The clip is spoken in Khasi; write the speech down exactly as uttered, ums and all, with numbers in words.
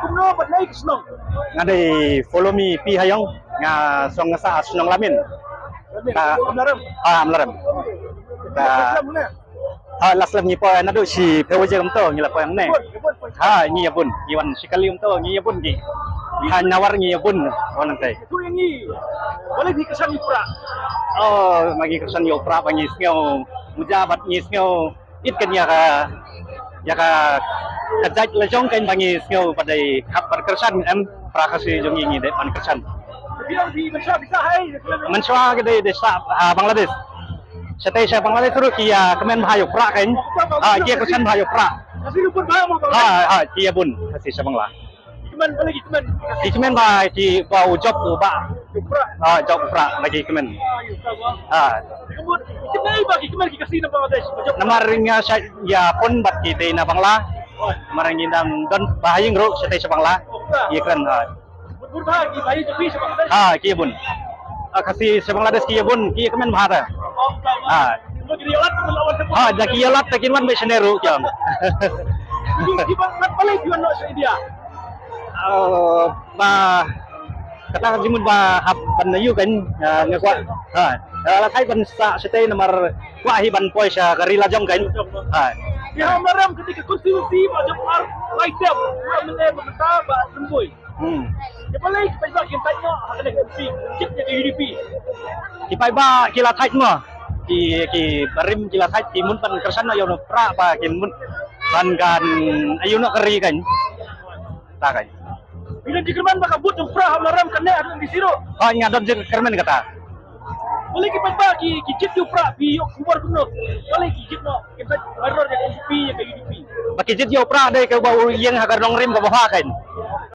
Kumno bad nai ka shnong? Nga dei Follow Me P Hayong, nga song nga sah shnong Lamin. Ka Amlarem. Ah, Amlarem. Ka Islam ne? Ha, last lap ngi poi naduh shi phew baje kumto ngi la poi hangne. Ha, ngi ïa bun, ngi wan shi kali kumto ngi ïa bun ngi. Ha, nawar ngi ïa bun. Wan nangtai. Tu yang ngi. Balei phi kyrshan ïa u Prah? Oh, ma ngi kyrshan ïa u Prah ba ngi sngew muja bad ngi sngew it kan ïa ka, ïa ka, ka jait la jong kan ba ngi sngew ba dei hap ban kyrshan em, Prah Khasi jong ngi ngi dei ban kyrshan. Phi ong phi mynshuwa phi sah ha ei? Mynshuwa ka dei dei sah ha Bangladesh. Shatei sha Bangladesh ruh ki ïa kmen bha ïa u Prah kan. Ha, ki ïa kyrshan bha ïa u Prah. Khasi ruh bun bha mo Bangla. Ha, ha, ki ïa bun Khasi sha Bangla. Ki kmen ba la ki kmen. Ki kmen ba ki ba u jop u Bah. U Prah. Ha, jop u Prah la ki kmen. Ha. Ka mut, ki kmen ba ki kmen ki Khasi na Bangladesh. Namar nga sha ïa pun bad ki dei na Bangla. Namar ngi dang don ba ha ïing ruh shatei sha Bangla. Ïa kren ha. Bun bha ki ba ïa jop sha Bangladesh. Ha, ki ïa bun. Ha, Khasi sha Bangladesh ki ïa bun, ki ïa kmen bha ta. Ha. Ha, da ki ïa lap ta kin wan bad shane ruh ki ong. Ki, ki ba, ba, balei ki wan noh sha India? Oh, ba kata ka jingmut ba hap ban ïa u kan, ah, nga kwah. Ha. Ah, la thait ban sah shatei namar kwah hi ban poi sha ka ri la jong kan. Ha. Ki ha Amlarem ka dei ka constituency ba jop ar lai term, ba mynta ba mynta ba Tynrui. Hmm. Ki balei ki paidbah ki thait noh ha kane ka M P, jop ïa ka U D P. Ki paidbah ki la thait mo. Ki, ki barim ki la thait ki mut ban kyrshan noh ïa u Prah ba kin mut ban kan ïa u noh ka ri kan. Ta kan. Phi don jingkyrmen ba ka vote jong u Prah ha Amlarem kan neh ha M D C ruh? Hooid, nga don jingkyrmen kata. Balei ki paidbah ki, ki jied ïa u Prah, phi ïoh khubor kumno? Balei ki jied noh, ki jied baroh ïa ka N P P, ïa ka U D P? Ba ki jied ïa u Prah dei kaba u ïeng ha ka nongrim kaba bha kan.